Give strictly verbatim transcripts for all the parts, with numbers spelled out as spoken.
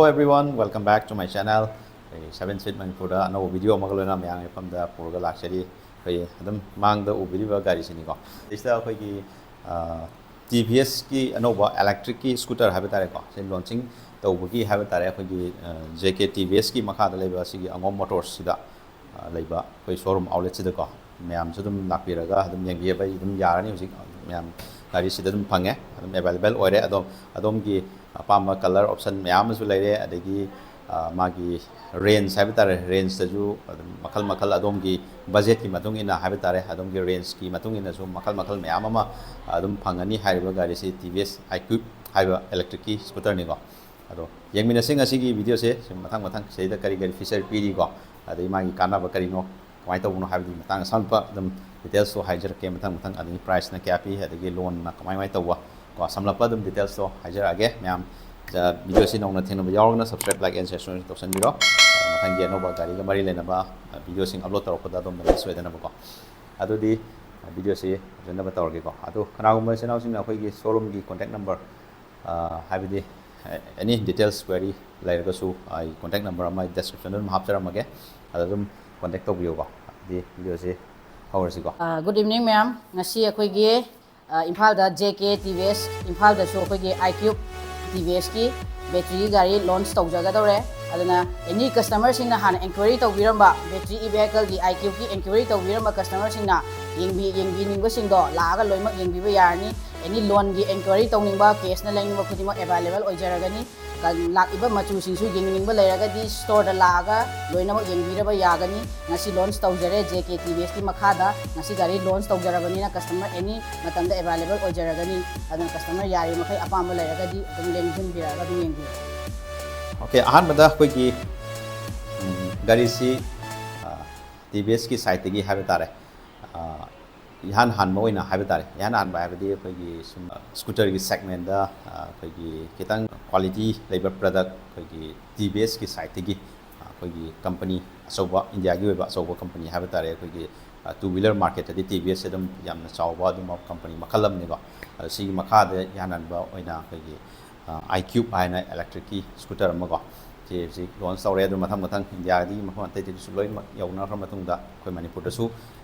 Everyone, welcome back to my channel. ꯑꯩꯈꯣꯏ Seven Seat ꯃꯅꯤꯄꯨꯔꯗ ꯑꯅꯧꯕ ꯚꯤꯗꯤꯑꯣ ꯑꯃꯒ ꯂꯣꯏꯅꯅ ꯃꯌꯥꯝꯒꯤ ꯃꯐꯝꯗ ꯄꯨꯔꯒ ꯂꯥꯛꯆꯔꯤ꯫ ꯑꯩꯈꯣꯏ ꯑꯗꯨꯝ ꯃꯥꯡꯗ ꯎꯕꯤꯔꯤꯕ ꯒꯥꯔꯤꯁꯤꯅꯤꯀꯣ꯫ ꯁꯤꯗ ꯑꯩꯈꯣꯏꯒꯤ ꯇꯤ ꯚꯤ ꯑꯦꯁꯀꯤ ꯑꯅꯧꯕ ꯏꯂꯦꯛꯇ꯭ꯔꯤꯛꯀꯤ ꯁ꯭ꯀꯨꯇꯔ ꯍꯥꯏꯕ ꯇꯥꯔꯦꯀꯣ, ꯁꯤ ꯂꯣꯟꯆꯤꯡ ꯇꯧꯕꯒꯤ ꯍꯥꯏꯕ ꯇꯥꯔꯦ, ꯑꯩꯈꯣꯏꯒꯤ ꯖꯦ ꯀꯦ ꯇꯤ ꯚꯤ ꯑꯦꯁꯀꯤ ꯃꯈꯥꯗ ꯂꯩꯕ ꯑꯁꯤꯒꯤ ꯑꯉꯣꯝ ꯃꯣꯇꯣꯔꯁꯁꯤꯗ ꯑ, ꯂꯩꯕ ꯑꯩꯈꯣꯏ ꯁꯣꯔꯨꯝ ꯑꯥꯎꯠꯂꯦꯠꯁꯤꯗꯀꯣ ꯃꯌꯥꯝꯁꯨ ꯑꯗꯨꯝ ꯂꯥꯛꯄꯤꯔꯒ ꯑꯗꯨꯝ ꯌꯦꯡꯕꯤꯕ ꯑꯗꯨꯝ ꯌꯥꯔꯅꯤ꯫ ꯍꯧꯖꯤꯛ ꯃꯌꯥꯝ ꯒꯥꯔꯤꯁꯤꯗ ꯑꯗꯨꯝ ꯐꯪꯉꯦ, ꯑꯗꯨꯝ ꯑꯦꯕꯥꯏꯂꯦꯕꯜ ꯑꯣꯏꯔꯦ꯫ ꯑꯗꯣ ꯑꯗꯣꯝꯒꯤ ꯑꯄꯥꯝꯕ ꯀꯂꯔ ꯑꯣꯞꯁꯟ ꯃꯌꯥꯝ ꯑꯃꯁꯨ ꯂꯩꯔꯦ꯫ ꯑꯗꯒꯤ ꯑ, ꯃꯥꯒꯤ ꯔꯦꯟꯖ ꯍꯥꯏꯕ ꯇꯥꯔꯦ, ꯔꯦꯟꯖꯇꯁꯨ ꯑꯗꯨꯝ ꯃꯈꯜ ꯃꯈꯜ, ꯑꯗꯣꯝꯒꯤ ꯕꯖꯦꯠꯀꯤ ꯃꯇꯨꯡ ꯏꯟꯅ ꯍꯥꯏꯕ ꯇꯥꯔꯦ, ꯑꯗꯣꯝꯒꯤ ꯔꯦꯟꯖꯀꯤ ꯃꯇꯨꯡ ꯏꯟꯅꯁꯨ ꯃꯈꯜ ꯃꯈꯜ ꯃꯌꯥꯝ ꯑꯃ ꯑꯗꯨꯝ ꯐꯪꯒꯅꯤ꯫ ꯍꯥꯏꯔꯤꯕ ꯒꯥꯔꯤꯁꯤ ꯇꯤ ꯚꯤ ꯑꯦꯁ ꯑꯥꯏ ꯀ꯭ꯌꯨꯕ ꯍꯥꯏꯕ ꯏꯂꯦꯛꯇ꯭ꯔꯤꯛꯀꯤ ꯁ꯭ꯀꯨꯇꯔꯅꯤꯀꯣ꯫ ꯑꯗꯣ ꯌꯦꯡꯃꯤꯟꯅꯁꯤ ꯉꯁꯤꯒꯤ ꯚꯤꯗꯤꯑꯣꯁꯦ꯫ ꯁꯨꯝ ꯃꯊꯪ ꯃꯊꯪ ꯁꯤꯗꯩꯗ ꯀꯔꯤ ꯀꯔꯤ ꯐꯤꯆꯔ ꯄꯤꯔꯤꯀꯣ, ꯑꯗꯩ ꯃꯥꯒꯤ ꯀꯥꯟꯅꯕ ꯀꯔꯤꯅꯣ, ꯀꯃꯥꯏꯅ ꯇꯧꯕꯅꯣ ꯍꯥꯏꯕꯗꯨꯒꯤ ꯃꯇꯥꯡꯗ ꯁꯝꯂꯞꯄ ꯑꯗꯨꯝ ꯗꯤꯇꯦꯜꯁꯇꯣ ꯍꯥꯏꯖꯔꯛꯀꯦ ꯃꯊꯪ ꯃꯊꯪ꯫ ꯑꯗꯒꯤ ꯄ꯭ꯔꯥꯏꯁꯅ ꯀꯌꯥ ꯄꯤ, ꯑꯗꯒꯤ ꯂꯣꯟꯅ ꯀꯃꯥꯏ ꯀꯃꯥꯏꯅ ꯇꯧꯕ ꯀꯣ, ꯁꯝꯂꯞꯄ ꯑꯗꯨꯝ ꯗꯤꯇꯦꯜꯁꯇꯣ ꯍꯥꯏꯖꯔꯛꯑꯒꯦ꯫ ꯃꯌꯥꯝ ꯚꯤꯗꯤꯑꯣꯁꯤ ꯅꯧꯅ ꯊꯦꯡꯅꯕ ꯌꯥꯎꯔꯒꯅ subscribe, like and share ꯇꯧꯁꯟꯕꯤꯔꯣ꯫ ꯃꯊꯪꯒꯤ ꯑꯅꯧꯕ ꯒꯥꯔꯤꯒ ꯃꯔꯤ ꯂꯩꯅꯕ ꯚꯤꯗꯤꯑꯣꯁꯤꯡ ꯑꯞꯂꯣꯗ ꯇꯧꯔꯛꯄꯗ ꯑꯗꯣꯝꯅ ꯃꯤꯁ ꯑꯣꯏꯗꯅꯕꯀꯣ꯫ ꯑꯗꯨꯗꯤ ꯚꯤꯗꯤꯑꯣꯁꯤ ꯐꯖꯅꯕ ꯇꯧꯔꯒꯦꯀꯣ꯫ ꯑꯗꯨ ꯀꯅꯥꯒꯨꯝꯕ ꯏꯆꯤꯟ ꯏꯅꯥꯎꯁꯤꯡꯅ ꯑꯩꯈꯣꯏꯒꯤ ꯁꯣꯔꯨꯝꯒꯤ ꯀꯣꯟꯇꯦꯛ ꯅꯝꯕꯔ, ꯑ, ꯍꯥꯏꯕꯗꯤ ꯑꯦꯅꯤ ꯗꯤꯇꯦꯜꯁ ꯀ꯭ꯋꯦꯔꯤ ꯂꯩꯔꯒꯁꯨ ꯑꯩ ꯀꯣꯟꯇꯦꯛ ꯅꯝꯕꯔ ꯑꯃ ꯗꯦꯁꯀ꯭ꯔꯤꯞꯁꯟꯗ ꯑꯗꯨꯝ ꯍꯥꯞꯆꯔꯝꯃꯒꯦ, ꯑꯗ ꯑꯗꯨꯝ ꯀꯣꯟꯇꯦꯛ ꯇꯧꯕꯤꯌꯨꯀꯣ꯫ ꯑꯗꯨꯗꯤ ꯚꯤꯗꯤꯑꯣꯁꯤ ꯍꯧꯔꯁꯤꯀꯣ꯫ Good evening ꯃꯌꯥꯝ꯫ ꯉꯁꯤ ꯑꯩꯈꯣꯏꯒꯤ ꯑ, ꯏꯝꯐꯥꯜꯗ ꯖꯦ ꯀꯦ ꯇꯤ ꯚꯤ ꯑꯦꯁ, ꯏꯝꯐꯥꯜꯗꯁꯨ ꯑꯩꯈꯣꯏꯒꯤ ꯑꯥꯏ ꯀ꯭ꯌꯨꯕ ꯇꯤ ꯚꯤ ꯑꯦꯁꯀꯤ ꯕꯦꯇ꯭ꯔꯤꯒꯤ ꯒꯥꯔꯤ ꯂꯣꯟꯆ ꯇꯧꯖꯒꯗꯧꯔꯦ꯫ ꯑꯗꯨꯅ ꯑꯦꯅꯤ ꯀꯁꯇꯃꯔꯁꯤꯡꯅ ꯍꯥꯟꯅ ꯑꯦꯟꯀ꯭ꯋꯥꯏꯔꯤ ꯇꯧꯕꯤꯔꯝꯕ, ꯕꯦꯇ꯭ꯔꯤ ꯏ ꯚꯦꯍꯤꯀꯜꯒꯤ, ꯑꯥꯏ ꯀ꯭ꯌꯨꯕꯀꯤ ꯑꯦꯟꯀ꯭ꯋꯥꯏꯔꯤ ꯇꯧꯕꯤꯔꯝꯕ ꯀꯁꯇꯃꯔꯁꯤꯡꯅ ꯌꯦꯡꯕꯤ-, ꯌꯦꯡꯕꯤꯅꯤꯡꯕꯁꯤꯡꯗꯣ ꯂꯥꯛꯑꯒ ꯂꯣꯏꯅꯃꯛ ꯌꯦꯡꯕꯤꯕ ꯌꯥꯔꯅꯤ꯫ ꯑꯦꯅꯤ ꯂꯣꯟꯒꯤ ꯑꯦꯟꯀ꯭ꯋꯥꯏꯔꯤ ꯇꯧꯅꯤꯡꯕ, ꯀꯦꯁꯅ ꯂꯩꯅꯤꯡꯕ ꯈꯨꯗꯤꯡꯃꯛ ꯑꯦꯕꯥꯏꯂꯦꯕꯜ ꯑꯣꯏꯖꯔꯒꯅꯤ꯫ ꯀ-, ꯂꯥꯛꯂꯤꯕ ꯃꯆꯨꯁꯤꯡꯁꯨ ꯌꯦꯡꯅꯤꯡꯕ ꯂꯩꯔꯒꯗꯤ ꯁ꯭ꯇꯣꯔꯗ ꯂꯥꯛꯑꯒ ꯂꯣꯏꯅꯃꯛ ꯌꯦꯡꯕꯤꯔꯕ ꯌꯥꯒꯅꯤ꯫ ꯉꯁꯤ ꯂꯣꯟꯆ ꯇꯧꯖꯔꯦ ꯖꯦ ꯀꯦ ꯇꯤ ꯚꯤ ꯑꯦꯁꯀꯤ ꯃꯈꯥꯗ꯫ ꯉꯁꯤ ꯒꯥꯔꯤ ꯂꯣꯟꯆ ꯇꯧꯖꯔꯕꯅꯤꯅ ꯀꯁꯇꯃꯔ ꯑꯦꯅꯤ ꯃꯇꯝꯗ ꯑꯦꯕꯥꯏꯂꯦꯕꯜ ꯑꯣꯏꯖꯔꯒꯅꯤ꯫ ꯑꯗꯨꯅ ꯀꯁꯇꯃꯔ ꯌꯥꯔꯤꯕ ꯃꯈꯩ ꯑꯄꯥꯝꯕ ꯂꯩꯔꯒꯗꯤ ꯑꯗꯨꯝ ꯂꯦꯡꯁꯤꯟꯕꯤꯔꯛꯑꯒ ꯑꯗꯨꯝ ꯌꯦꯡꯕꯤꯌꯨ꯫ ꯑꯣꯀꯦ, ꯑꯍꯥꯟꯕꯗ ꯑꯩꯈꯣꯏꯒꯤ, ꯎꯝ, ꯒꯥꯔꯤꯁꯤ, ꯑ, ꯇꯤ ꯚꯤ ꯑꯦꯁꯀꯤ ꯁꯥꯏꯠꯇꯒꯤ ꯍꯥꯏꯕ ꯇꯥꯔꯦ꯫ ꯑ, ꯏꯍꯥꯟ ꯍꯥꯟꯕ ꯑꯣꯏꯅ ꯍꯥꯏꯕ ꯇꯥꯔꯦ, ꯏꯍꯥꯟ ꯍꯥꯟꯕ ꯍꯥꯏꯕꯗꯤ ꯑꯩꯈꯣꯏꯒꯤ ꯁꯨꯝ ꯁ꯭ꯀꯨꯇꯔꯒꯤ ꯁꯦꯒꯃꯦꯟꯗ, ꯑ, ꯑꯩꯈꯣꯏꯒꯤ ꯈꯤꯇꯪ ꯀ꯭ꯋꯥꯂꯤꯇꯤ ꯂꯩꯕ ꯄ꯭ꯔꯗꯛ ꯑꯩꯈꯣꯏꯒꯤ ꯇꯤ ꯚꯤ ꯑꯦꯁꯀꯤ ꯁꯥꯏꯠꯇꯒꯤ, ꯑ, ꯑꯩꯈꯣꯏꯒꯤ ꯀꯝꯄꯅꯤ ꯑꯆꯧꯕ, ꯏꯟꯗꯤꯌꯥꯒꯤ ꯑꯣꯏꯕ ꯑꯆꯧꯕ ꯀꯝꯄꯅꯤ ꯍꯥꯏꯕ ꯇꯥꯔꯦ꯫ ꯑꯩꯈꯣꯏꯒꯤ, ꯑ, ꯇꯨ ꯋꯤꯂꯔ ꯃꯥꯔꯀꯦꯠꯇꯗꯤ ꯇꯤ ꯚꯤ ꯑꯦꯁꯁꯦ ꯑꯗꯨꯝ ꯌꯥꯝꯅ ꯆꯥꯎꯕ ꯑꯗꯨꯝꯕ ꯀꯝꯄꯅꯤ ꯃꯈꯜ ꯑꯃꯅꯤꯀꯣ꯫ ꯑꯗꯣ ꯁꯤꯒꯤ ꯃꯈꯥꯗ ꯏꯍꯥꯟ ꯍꯥꯟꯕ ꯑꯣꯏꯅ ꯑꯩꯈꯣꯏꯒꯤ iQube ꯍꯥꯏꯅ ꯏꯂꯦꯛꯇ꯭ꯔꯤꯛꯀꯤ ꯁ꯭ꯀꯨꯇꯔ ꯑꯃꯀꯣ, ꯁꯤ ꯍꯧꯖꯤꯛ ꯂꯣꯟꯁ ꯇꯧꯔꯦ꯫ ꯑꯗꯨ ꯃꯊꯪ ꯃꯊꯪ ꯏꯟꯗꯤꯌꯥꯒꯤ ꯃꯐꯝ ꯑꯇꯩꯗꯁꯨ ꯂꯣꯏꯅꯃꯛ ꯌꯧꯅꯈ꯭ꯔ ꯃꯇꯨꯡꯗ ꯑꯩꯈꯣꯏ ꯃꯅꯤꯄꯨꯔꯗꯁꯨ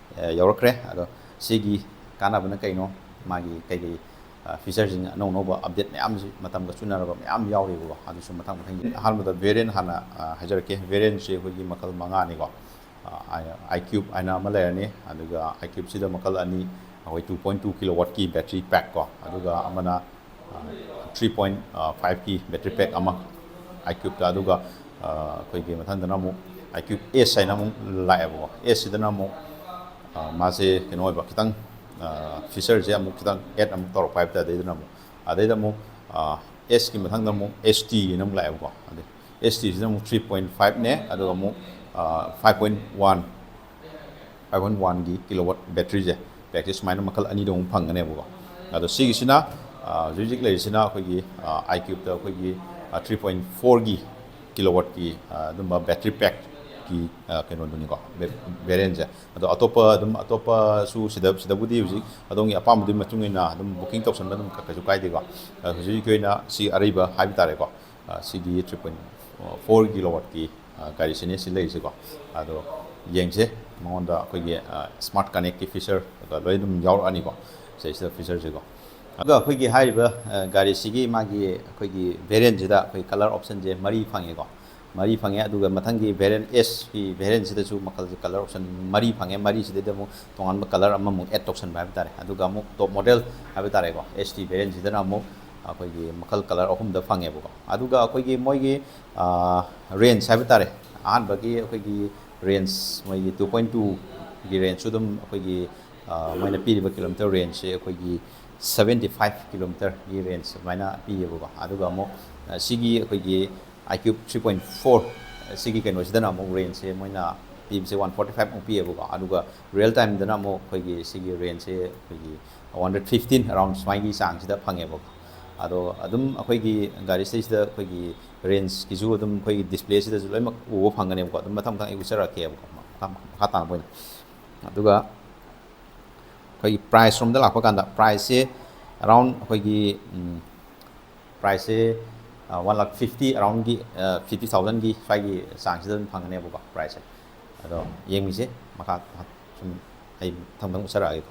ꯌꯧꯔꯛꯈ꯭ꯔꯦ꯫ ꯑꯗꯣ ꯁꯤꯒꯤ ꯀꯥꯟꯅꯕꯅ ꯀꯩꯅꯣ, ꯃꯥꯒꯤ ꯀꯩꯀꯩ ꯐꯤꯆꯔꯁꯤꯡ ꯑꯅꯧ ꯑꯅꯧꯕ ꯑꯞꯗꯦꯠ ꯃꯌꯥꯝꯁꯤ ꯃꯇꯝꯒ ꯆꯨꯅꯔꯕ ꯃꯌꯥꯝ ꯌꯥꯎꯔꯤꯕꯀꯣ꯫ ꯑꯗꯨꯁꯨ ꯃꯊꯪ ꯃꯊꯪ ꯑꯍꯥꯟꯕꯗ ꯚꯦꯔꯤꯌꯦꯟ ꯍꯥꯟꯅ ꯍꯥꯏꯖꯔꯛꯀꯦ꯫ ꯚꯦꯔꯤꯌꯦꯟꯁꯤ ꯑꯩꯈꯣꯏꯒꯤ ꯃꯈꯜ ꯃꯉꯥꯅꯤꯀꯣ꯫ iQube ꯍꯥꯏꯅ ꯑꯃ ꯂꯩꯔꯅꯤ꯫ ꯑꯗꯨꯒ iQubeꯁꯤꯗ ꯃꯈꯜ ꯑꯅꯤ, ꯑꯩꯈꯣꯏ two point two kilowattꯀꯤ battery pack ꯀꯣ, ꯑꯗꯨꯒ ꯑꯃꯅ three point fiveꯀꯤ battery pack ꯑꯃ iQubeꯇ꯫ ꯑꯗꯨꯒ ꯑꯩꯈꯣꯏꯒꯤ ꯃꯊꯪꯗꯅ ꯑꯃꯨꯛ iQube S ꯍꯥꯏꯅ ꯑꯃꯨꯛ ꯂꯥꯛꯑꯦꯕꯀꯣ꯫ Sꯁꯤꯗꯅ ꯑꯃꯨꯛ ꯃꯥꯁꯦ ꯀꯩꯅꯣ ꯑꯣꯏꯕ, ꯈꯤꯇꯪ ꯐꯤꯆꯔꯁꯦ ꯑꯃꯨꯛ ꯈꯤꯇꯪ ꯑꯦꯗ ꯑꯃꯨꯛ ꯇꯧꯔꯛꯄ ꯍꯥꯏꯕ ꯇꯥꯔꯦ꯫ ꯑꯗꯩꯗꯨꯅ ꯑꯃꯨꯛ ꯑꯗꯩꯗ ꯑꯃꯨꯛ Sꯀꯤ ꯃꯊꯪꯗ ꯑꯃꯨꯛ ST ꯍꯥꯏꯅ ꯑꯃꯨꯛ ꯂꯥꯛꯑꯦꯕꯀꯣ꯫ ꯑꯗꯩ STꯁꯤꯗ ꯑꯃꯨꯛ three point fiveꯅꯦ, ꯑꯗꯨꯒ ꯑꯃꯨꯛ five point one five point oneꯒꯤ kilowatt batteryꯁꯦ, packꯁꯦ ꯁꯨꯃꯥꯏꯅ ꯃꯈꯜ ꯑꯅꯤꯗ ꯑꯃꯨꯛ ꯐꯪꯒꯅꯦꯕꯀꯣ꯫ ꯑꯗꯣ ꯁꯤꯒꯤꯁꯤꯅ ꯍꯧꯖꯤꯛ ꯍꯧꯖꯤꯛ ꯂꯩꯔꯤꯁꯤꯅ ꯑꯩꯈꯣꯏꯒꯤ iQubeꯇ ꯑꯩꯈꯣꯏꯒꯤ three point fourꯒꯤ kilowattꯀꯤ ꯑꯗꯨꯝꯕ battery packꯀꯤ ꯀꯩꯅꯣꯗꯨꯅꯤꯀꯣ, variantꯁꯦ꯫ ꯑꯗꯣ ꯑꯇꯣꯞꯄ ꯑꯗꯨꯝ, ꯑꯇꯣꯞꯄꯁꯨ ꯁꯤꯗ, ꯁꯤꯗꯕꯨꯗꯤ ꯍꯧꯖꯤꯛ ꯑꯗꯣꯝꯒꯤ ꯑꯄꯥꯝꯕꯗꯨꯒꯤ ꯃꯇꯨꯡ ꯏꯟꯅ ꯑꯗꯨꯝ booking ꯇꯧꯁꯟꯕ ꯑꯗꯨꯝ ꯀꯩꯁꯨ ꯀꯥꯏꯗꯦꯀꯣ꯫ ꯑꯗꯣ ꯍꯧꯖꯤꯛ ꯍꯧꯖꯤꯛꯀꯤ ꯑꯣꯏꯅ ꯁꯤ ꯑꯔꯤꯕ ꯍꯥꯏꯕ ꯇꯥꯔꯦꯀꯣ꯫ ꯁꯤꯒꯤ three point four kilowattꯀꯤ ꯒꯥꯔꯤꯁꯤꯅꯦ ꯁꯤ ꯂꯩꯔꯤꯁꯦꯀꯣ꯫ ꯑꯗꯣ ꯌꯦꯡꯁꯦ, ꯃꯉꯣꯟꯗ ꯑꯩꯈꯣꯏꯒꯤ smart connectꯀꯤ feature ꯂꯣꯏ ꯑꯗꯨꯝ ꯌꯥꯎꯔꯛꯑꯅꯤꯀꯣ ꯁꯤꯗꯩꯁꯤꯗ featureꯁꯦꯀꯣ꯫ ꯑꯗꯨꯒ ꯑꯩꯈꯣꯏꯒꯤ ꯍꯥꯏꯔꯤꯕ ꯒꯥꯔꯤꯁꯤꯒꯤ ꯃꯥꯒꯤ ꯑꯩꯈꯣꯏꯒꯤ variantꯁꯤꯗ ꯑꯩꯈꯣꯏ colour optionꯁꯦ ꯃꯔꯤ ꯐꯪꯉꯦꯀꯣ꯫ ꯃꯔꯤ ꯐꯪꯉꯦ꯫ ꯑꯗꯨꯒ ꯃꯊꯪꯒꯤ variant Sꯀꯤ variantꯁꯤꯗꯁꯨ ꯃꯈꯜꯁꯦ colour option ꯃꯔꯤ ꯐꯪꯉꯦ꯫ ꯃꯔꯤꯁꯤꯗꯩꯗ ꯑꯃꯨꯛ ꯇꯣꯉꯥꯟꯕ colour ꯑꯃꯃꯨꯛ add ꯇꯧꯁꯟꯕ ꯍꯥꯏꯕ ꯇꯥꯔꯦ꯫ ꯑꯗꯨꯒ ꯑꯃꯨꯛ top model ꯍꯥꯏꯕ ꯇꯥꯔꯦꯀꯣ, ST variantꯁꯤꯗꯅ ꯑꯃꯨꯛ ꯑꯩꯈꯣꯏꯒꯤ ꯃꯈꯜ colour ꯑꯍꯨꯝꯗ ꯐꯪꯉꯦꯕꯀꯣ꯫ ꯑꯗꯨꯒ ꯑꯩꯈꯣꯏꯒꯤ ꯃꯣꯏꯒꯤ range ꯍꯥꯏꯕ ꯇꯥꯔꯦ, ꯑꯍꯥꯟꯕꯒꯤ ꯑꯩꯈꯣꯏꯒꯤ range, ꯃꯣꯏꯒꯤ two point twoꯒꯤ rangeꯁꯨ ꯑꯗꯨꯝ ꯑꯩꯈꯣꯏꯒꯤ ꯃꯣꯏꯅ ꯄꯤꯔꯤꯕ kilometre rangeꯁꯦ ꯑꯩꯈꯣꯏꯒꯤ seventy five kilometreꯒꯤ range ꯑꯗꯨꯃꯥꯏꯅ ꯄꯤꯌꯦꯕꯀꯣ꯫ ꯑꯗꯨꯒ ꯑꯃꯨꯛ ꯁꯤꯒꯤ ꯑꯩꯈꯣꯏꯒꯤ iQube three point four ꯁꯤꯒꯤ ꯀꯩꯅꯣꯁꯤꯗꯅ ꯑꯃꯨꯛ rangeꯁꯦ ꯃꯣꯏꯅ ꯄꯤꯕꯁꯦ one forty five ꯃꯨꯛ ꯄꯤꯌꯦꯕꯀꯣ꯫ ꯑꯗꯨꯒ real timeꯗꯅ ꯑꯃꯨꯛ ꯑꯩꯈꯣꯏꯒꯤ ꯁꯤꯒꯤ rangeꯁꯦ ꯑꯩꯈꯣꯏꯒꯤ one hundred fifteen around ꯁꯨꯃꯥꯏꯒꯤ ꯆꯥꯡꯁꯤꯗ ꯐꯪꯉꯦꯕꯀꯣ꯫ ꯑꯗꯣ ꯑꯗꯨꯝ ꯑꯩꯈꯣꯏꯒꯤ ꯒꯥꯔꯤꯁꯤꯗꯩꯁꯤꯗ ꯑꯩꯈꯣꯏꯒꯤ rangeꯀꯤꯁꯨ ꯑꯗꯨꯝ ꯑꯩꯈꯣꯏꯒꯤ displayꯁꯤꯗꯁꯨ ꯂꯣꯏꯅꯃꯛ ꯎꯕ ꯐꯪꯒꯅꯦꯕꯀꯣ꯫ ꯑꯗꯨꯝ ꯃꯊꯪ ꯃꯊꯪ ꯑꯩ ꯎꯠꯆꯔꯛꯀꯦꯕꯀꯣ, ꯃꯈꯥ, ꯃꯈꯥ ꯇꯥꯅ ꯑꯣꯏꯅ꯫ ꯑꯗꯨꯒ ꯑꯩꯈꯣꯏꯒꯤ price ꯔꯣꯝꯗ ꯂꯥꯛꯄ ꯀꯥꯟꯗ priceꯁꯦ around ꯑꯩꯈꯣꯏꯒꯤ ꯄ꯭ꯔꯥꯏꯁꯁꯦ ꯋꯥꯟ ꯂꯥꯛ ꯐꯤꯐꯇꯤ ꯑꯔꯥꯎꯟꯒꯤ, ꯐꯤꯐꯇꯤ ꯊꯥꯎꯖꯟꯒꯤ ꯁ꯭ꯋꯥꯏꯒꯤ ꯆꯥꯡꯁꯤꯗ ꯑꯗꯨꯝ ꯐꯪꯒꯅꯦꯕꯀꯣ ꯄ꯭ꯔꯥꯏꯁꯁꯦ꯫ ꯑꯗꯣ ꯌꯦꯡꯃꯤꯁꯦ ꯃꯈꯥ ꯁꯨꯝ ꯑꯩ ꯊꯪ ꯊꯪ ꯎꯠꯆꯔꯛꯑꯒꯦꯀꯣ꯫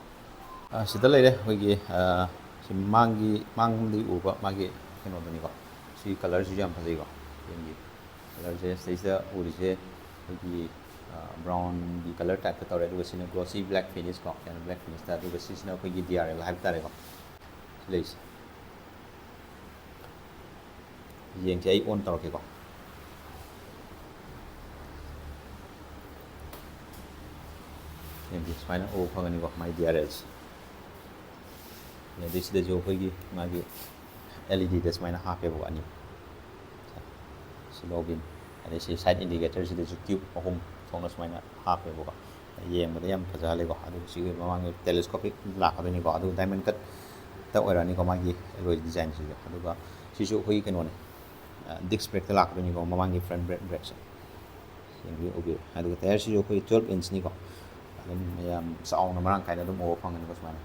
ꯑ, ꯁꯤꯗ ꯂꯩꯔꯦ ꯑꯩꯈꯣꯏꯒꯤ, ꯑ, ꯁꯤ ꯃꯥꯡꯒꯤ, ꯃꯥꯡꯗꯒꯤ ꯎꯕ ꯃꯥꯒꯤ ꯀꯩꯅꯣꯗꯨꯅꯤꯀꯣ꯫ ꯁꯤ ꯀꯂꯔꯁꯤꯁꯨ ꯌꯥꯝ ꯐꯖꯩꯀꯣ꯫ ꯌꯦꯡꯒꯤ ꯀꯂꯔꯁꯦ ꯁꯤꯗꯩꯁꯤꯗ ꯎꯔꯤꯁꯦ ꯑꯩꯈꯣꯏꯒꯤ, ꯑ, ꯕ꯭ꯔꯥꯎꯟꯒꯤ ꯀꯂꯔ ꯇꯥꯏꯞꯇ ꯇꯧꯔꯦ꯫ ꯑꯗꯨꯒ ꯁꯤꯅ ꯒ꯭ꯂꯣꯁꯤ ꯕ꯭ꯂꯦꯛ ꯐꯤꯅꯤꯁ ꯀꯣ, ꯀꯩꯅꯣ ꯕ꯭ꯂꯦꯛ ꯐꯤꯅꯤꯁꯇ꯫ ꯑꯗꯨꯒ ꯁꯤꯁꯤꯅ ꯑꯩꯈꯣꯏꯒꯤ ꯗꯤ ꯑꯥꯔ ꯑꯦꯜ ꯍꯥꯏꯕ ꯇꯥꯔꯦꯀꯣ꯫ ꯁꯤ ꯂꯩꯁꯦ꯫ ꯌꯦꯡꯁꯦ, ꯑꯩ ꯑꯣꯟ ꯇꯧꯔꯛꯀꯦꯀꯣ꯫ ꯌꯦꯡꯁꯦ, ꯁꯨꯃꯥꯏꯅ ꯎꯕ ꯐꯪꯒꯅꯤꯀꯣ ꯃꯥꯏ ꯗꯤ ꯑꯥꯔ ꯑꯦꯜꯁꯦ꯫ ꯑꯗꯩ ꯁꯤꯗꯁꯨ ꯑꯩꯈꯣꯏꯒꯤ ꯃꯥꯒꯤ ꯑꯦꯜ ꯏ ꯗꯤꯗ ꯁꯨꯃꯥꯏꯅ ꯍꯥꯞꯄꯦꯕꯀꯣ ꯑꯅꯤ꯫ ꯁꯤ ꯂꯣꯒꯤꯟ꯫ ꯑꯗꯩ ꯁꯤ ꯁꯥꯏꯠ ꯏꯟꯗꯤꯀꯦꯇꯔꯁꯤꯗꯁꯨ ꯇ꯭ꯌꯨꯕ ꯑꯍꯨꯝ ꯊꯣꯛꯅ ꯁꯨꯃꯥꯏꯅ ꯍꯥꯞꯄꯦꯕꯀꯣ꯫ ꯌꯦꯡꯕꯗ ꯌꯥꯝ ꯐꯖꯍꯜꯂꯦꯀꯣ꯫ ꯑꯗꯨꯒ ꯁꯤꯒꯤ ꯃꯃꯥꯡꯒꯤ ꯇꯦꯂꯦꯁꯀꯣꯄꯤꯛ ꯂꯥꯛꯀꯗꯣꯏꯅꯤꯀꯣ꯫ ꯑꯗꯨꯒ ꯗꯥꯏꯃꯟ ꯀꯠꯇ ꯑꯣꯏꯔꯛꯑꯅꯤꯀꯣ ꯃꯥꯒꯤ ꯑꯦꯂꯣꯏ ꯗꯤꯖꯥꯏꯟꯁꯤꯁꯨ꯫ ꯑꯗꯨꯒ ꯁꯤꯁꯨ ꯑꯩꯈꯣꯏꯒꯤ ꯀꯩꯅꯣꯅꯦ, ꯗꯤꯁꯛ ꯕ꯭ꯔꯦꯛꯇ ꯂꯥꯛꯀꯗꯣꯏꯅꯤꯀꯣ ꯃꯃꯥꯡꯒꯤ ꯐ꯭ꯔꯟ ꯕ꯭ꯔꯦꯛ, ꯕ꯭ꯔꯦꯛꯁꯦ꯫ ꯌꯦꯡꯕꯤꯌꯨ, ꯎꯕꯤꯌꯨ꯫ ꯑꯗꯨꯒ ꯇꯥꯌꯔꯁꯤꯁꯨ ꯑꯩꯈꯣꯏ ꯇꯨꯋꯦꯜꯞ ꯏꯟꯆꯅꯤꯀꯣ꯫ ꯑꯗꯨꯝ ꯌꯥꯝ ꯆꯥꯎꯅ ꯃꯔꯥꯡ ꯀꯥꯏꯅ ꯑꯗꯨꯝ ꯎꯕ ꯐꯪꯒꯅꯤꯀꯣ ꯁꯨꯃꯥꯏꯅ꯫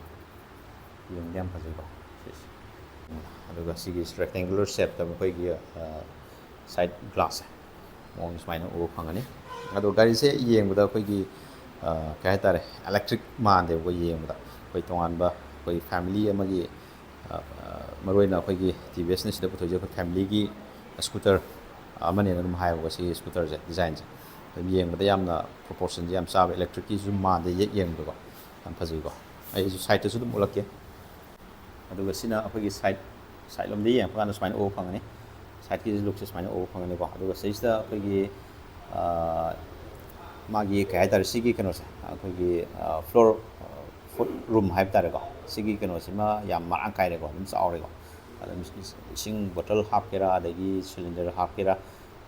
ꯌꯦꯡꯕꯗ ꯌꯥꯝ ꯐꯖꯩꯀꯣ ꯁꯤꯁꯦ꯫ ꯑꯗꯨꯒ ꯁꯤꯒꯤ ꯔꯦꯛꯇꯦꯡꯒꯨꯂꯔ ꯁꯦꯞꯇ ꯃꯈꯣꯏꯒꯤ, ꯑ, ꯁꯥꯏꯠ ꯒ꯭ꯂꯥꯁꯁꯦ ꯃꯑꯣꯡ ꯁꯨꯃꯥꯏꯅ ꯎꯕ ꯐꯪꯒꯅꯤ꯫ ꯑꯗꯣ ꯒꯥꯔꯤꯁꯦ ꯌꯦꯡꯕꯗ ꯑꯩꯈꯣꯏꯒꯤ, ꯑ, ꯀꯩ ꯍꯥꯏꯇꯥꯔꯦ, ꯏꯂꯦꯛꯇ꯭ꯔꯤꯛ ꯃꯥꯟꯗꯦꯕꯀꯣ꯫ ꯌꯦꯡꯕꯗ ꯑꯩꯈꯣꯏ ꯇꯣꯉꯥꯟꯕ ꯑꯩꯈꯣꯏ ꯐꯦꯃꯤꯂꯤ ꯑꯃꯒꯤ, ꯑ, ꯑ, ꯃꯔꯨꯑꯣꯏꯅ ꯑꯩꯈꯣꯏꯒꯤ ꯇꯤ ꯚꯤ ꯑꯦꯁꯅ ꯁꯤꯗ ꯄꯨꯊꯣꯛꯏꯁꯦ ꯑꯩꯈꯣꯏ ꯐꯦꯃꯤꯂꯤꯒꯤ ꯁ꯭ꯀꯨꯇꯔ ꯑꯃꯅꯦꯅ ꯑꯗꯨꯝ ꯍꯥꯏꯌꯦꯕꯀꯣ꯫ ꯁꯤꯒꯤ ꯁ꯭ꯀꯨꯇꯔꯁꯦ ꯗꯤꯖꯥꯏꯟꯁꯦ ꯑꯗꯨꯝ ꯌꯦꯡꯕꯗ ꯌꯥꯝꯅ ꯄ꯭ꯔꯣꯄꯣꯔꯁꯟꯁꯦ ꯌꯥꯝ ꯆꯥꯕ, ꯏꯂꯦꯛꯇ꯭ꯔꯤꯛꯀꯤꯁꯨ ꯃꯥꯟꯗꯦ ꯌꯦꯛ ꯌꯦꯡꯕꯗꯀꯣ꯫ ꯌꯥꯝ ꯐꯖꯩꯀꯣ꯫ ꯑꯩꯁꯨ ꯁꯥꯏꯠꯇꯁꯨ ꯑꯗꯨꯝ ꯎꯠꯂꯛꯀꯦ꯫ ꯑꯗꯨꯒ ꯁꯤꯅ ꯑꯩꯈꯣꯏꯒꯤ ꯁꯥꯏꯠ, ꯁꯥꯏꯠ ꯂꯣꯝꯗ ꯌꯦꯡꯉꯛꯄ ꯀꯥꯟꯗ ꯁꯨꯃꯥꯏꯅ ꯎꯕ ꯐꯪꯒꯅꯤ꯫ ꯁꯥꯏꯠꯀꯤ ꯂꯨꯛꯁꯦ ꯁꯨꯃꯥꯏꯅ ꯎꯕ ꯐꯪꯒꯅꯤꯀꯣ꯫ ꯑꯗꯨꯒ ꯁꯤꯁꯤꯗ ꯑꯩꯈꯣꯏꯒꯤ, ꯑ, ꯃꯥꯒꯤ ꯀꯩ ꯍꯥꯏꯇꯥꯔꯦ, ꯁꯤꯒꯤ ꯀꯩꯅꯣꯁꯦ ꯑꯩꯈꯣꯏꯒꯤ, ꯑ, ꯐ꯭ꯂꯣꯔ, ꯑ, ꯐꯨꯠ ꯔꯨꯝ ꯍꯥꯏꯕ ꯇꯥꯔꯦꯀꯣ꯫ ꯁꯤꯒꯤ ꯀꯩꯅꯣꯁꯤꯃ ꯌꯥꯝ ꯃꯔꯥꯡ ꯀꯥꯏꯔꯦꯀꯣ, ꯑꯗꯨꯝ ꯆꯥꯎꯔꯦꯀꯣ꯫ ꯑꯗꯨꯝ ꯏꯁꯤꯡ ꯕꯣꯇꯜ ꯍꯥꯞꯀꯦꯔꯥ, ꯑꯗꯒꯤ ꯁꯤꯂꯤꯟꯗꯔ ꯍꯥꯞꯀꯦꯔꯥ,